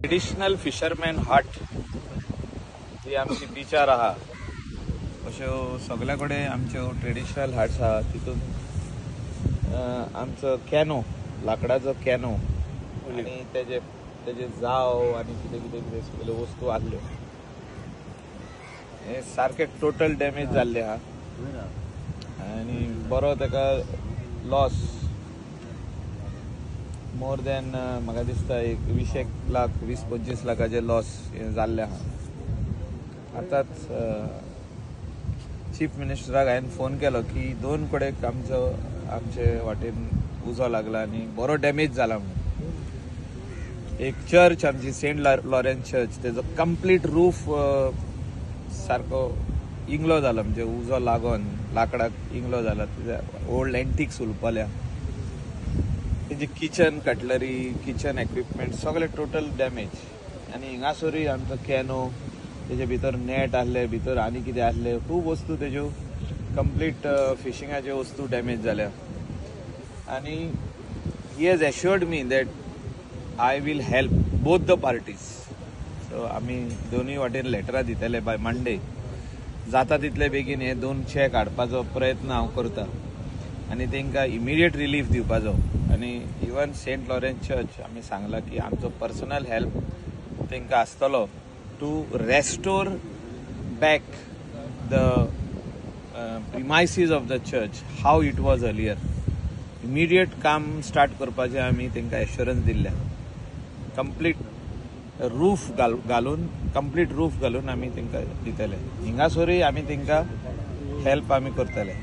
Traditional fisherman हट ही आमची बिचार आहा, अश्यो सगल्या कडेन आमच्यो ट्रेडिशनल हट्स आहा. तितून आमचो कॅनो, लाकडाचो कॅनो आनी तेजे तेजे जाव आनी कितें कितें कितें सगल्यो वस्तू आहल्यो. हे सारकें टोटल डॅमेज जाल्लें आहा आनी बरो तेका लॉस मोर दॅन म्हाका दिसता एक 20 लाख 20-25 लाखाचे लॉस हे जाल्ले आहा. आतांच चीफ मिनिस्टराक हांवें फोन केलो की दोन कडेन आमचो आमचे वाटेन उजो लागला आनी बरो डॅमेज जाला म्हणून. एक चर्च आमची सेंट लॉरेन्स चर्च, तेजो कंप्लीट रूफ सारको इंगलो जाला, म्हणजे उजो लागोन लाकडाक इंगलो जाला. तेजे ओल्ड एंटिक्स उरपाल्या, तेजी किचन कटलरी, किचन इक्विपमेंट सगळे टोटल डॅमेज. आनी हिंगासरूय आमचो कॅनो, तेजे भितर नेट आहले, भितर आनी कितें आहले, खूब वस्तू तेज्यो कंप्लीट फिशिंगाच्यो वस्तू डॅमेज जाल्या. आनी he has assured me that I will help both the parties. So आमी दोनूय वाटेन लेटरां दितले बाय मंडे. जाता तितले बेगीन हे दोन चॅक हाडपाचो प्रयत्न हांव करता आनी तांकां इमिडिएट रिलीफ दिवपाचो. आनी इवन सेंट लॉरेन्स चर्च आमी सांगलां की आमचो पर्सनल हेल्प तांकां आसतलो to restore back the premises of the church how it was earlier. Immediate काम स्टार्ट करपाचें आमी तांकां एश्योरन्स दिल्लें. कंप्लीट रूफ घालून, कंप्लीट रूफ घालून आमी तांकां दितले. हिंगासरूय आमी तांकां हेल्प आमी करतले.